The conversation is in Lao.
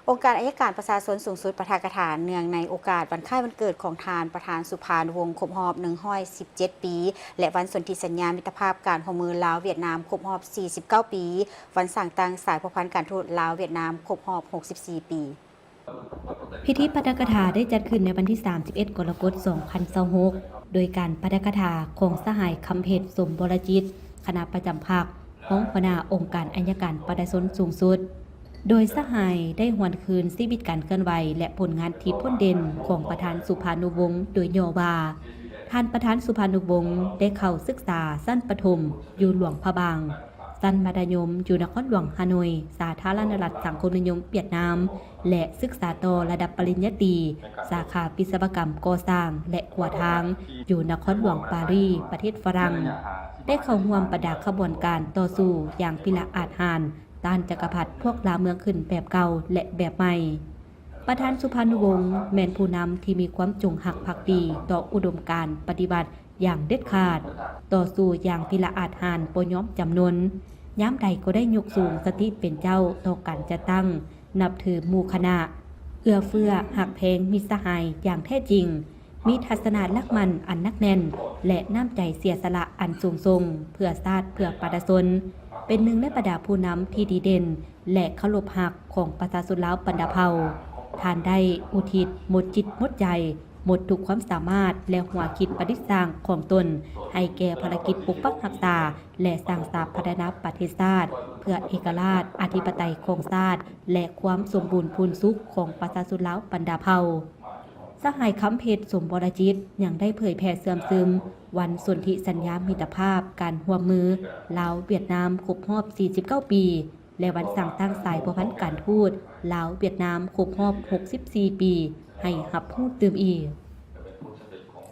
ອົງການໄອຍະການປະຊາຊົນສູງສຸດປາຖະກະຖາ ເນື່ອງໃນໂອກາດວັນຄ້າຍວັນເກີດຂອງທ່ານປະທານສຸພານຸວົງ ຄົບຮອບໜຶ່ງຮ້ອຍສິບເຈັດປີ ແລະ ວັນສົນທິສັນຍາມິດຕະພາບການຮ່ວມມືລາວຫວຽດນາມ ຄົບຮອບສີ່ສິບເກົ້າປີ, ວັນສ້າງຕັ້ງສາຍພົວພັນການທູດລາວຫວຽດນາມ ຄົບຮອບຫົກສິບສີ່ປີ. ພິທີປາຖະກະຖາໄດ້ຈັດຂຶ້ນໃນວັນທີສາມສິບເອັດ ກໍລະກົດ ສອງພັນຊາວຫົກ ໂດຍການປາຖະກະຖາຂອງສະຫາຍ ຄຳເພັດ ສົມວໍລະຈິດ, ຄະນະປະຈຳພັກ, ຮອງຫົວໜ້າອົງການໄອຍະການປະຊາຊົນສູງສຸດ. ໂດຍສະຫາຍໄດ້ຫວນຄືນຊີວິດການເຄື່ອນໄຫວ ແລະ ຜົນງານທີ່ພົ້ນເດັ່ນຂອງປະທານສຸພານຸວົງ ໂດຍຫຍໍ້ວ່າ ທ່ານປະທານສຸພານຸວົງໄດ້ເຂົ້າສຶກສາຊັ້ນປະຖົມຢູ່ຫຼວງພະບາງ, ຊັ້ນມັດທະຍົມຢູ່ນະຄອນຫຼວງຮ່າໂນ້ຍ, ສາທາລະນະລັດສັງຄົມນິຍົມຫວຽດນາມ ແລະ ສຶກສາຕໍ່ລະດັບປະລິນຍາຕີ ສາຂາວິສະວະກຳກໍ່ສ້າງ ແລະ ຂົວທາງ ຢູ່ນະຄອນຫຼວງປາຣີ ປະເທດຝຣັ່ງ, ໄດ້ເຂົ້າຮ່ວມບັນດາຂະບວນການຕໍ່ສູ້ຢ່າງພິລະອາດຫານ ຕ້ານຈັກກະພັດພວກລ່າເມືອງຂຶ້ນແບບເກົ່າ ແລະ ແບບໃໝ່. ປະທານສຸພານຸວົງແມ່ນຜູ້ນຳທີ່ມີຄວາມຈົງຮັກພັກດີຕໍ່ອຸດົມການປະຕິວັດຢ່າງເດັດຂາດ, ຕໍ່ສູ້ຢ່າງພິລະອາດຫານບໍ່ຍອມຈຳນົນ, ຍາມໃດກໍໄດ້ຍົກສູງສະຕິເປັນເຈົ້າຕໍ່ການຈັດຕັ້ງ, ນັບຖືໝູ່ຄະນະ, ເອື້ອເຟື້ອຮັກແພງມິດສະຫາຍຢ່າງແທ້ຈິງ, ມີທັດສະນະຫຼັກໝັ້ນອັນໜັກແໜ້ນ ແລະ ນ້ຳໃຈເສຍສະຫຼະອັນສູງສົ່ງເພື່ອຊາດເພື່ອປະຊາຊົນ, ເປັນໜຶ່ງໃນບັນດາຜູ້ນຳທີ່ດີເດັ່ນ ແລະ ເຄົາລົບຮັກຂອງປະຊາຊົນລາວບັນດາເຜົ່າ. ທ່ານໄດ້ອຸທິດໝົດຈິດໝົດໃຈ, ໝົດທຸກຄວາມສາມາດ ແລະ ຫົວຄິດປະດິດສ້າງຂອງຕົນ ໃຫ້ແກ່ພາລະກິດປົກປັກຮັກສາ ແລະ ສ້າງສາພັດທະນາປະເທດຊາດ ເພື່ອເອກະລາດ, ອະທິປະໄຕຂອງຊາດ ແລະ ຄວາມສົມບູນພູນສຸກຂອງປະຊາຊົນລາວບັນດາເຜົ່າ. ສະຫາຍ ຄຳເພັດ ສົມວໍລະຈິດ ຍັງໄດ້ເຜີຍແຜ່ເຊື່ອມຊຶມວັນສົນທິສັນຍາມິດຕະພາບການຮ່ວມມືລາວຫວຽດນາມຄົບຮອບສີ່ສິບເກົ້າປີ ແລະ ວັນສ້າງຕັ້ງສາຍພົວພັນການທູດລາວຫວຽດນາມຄົບຮອບຫົກສິບສີ່ປີ ໃຫ້ຮັບຮູ້ຕື່ມອີກ.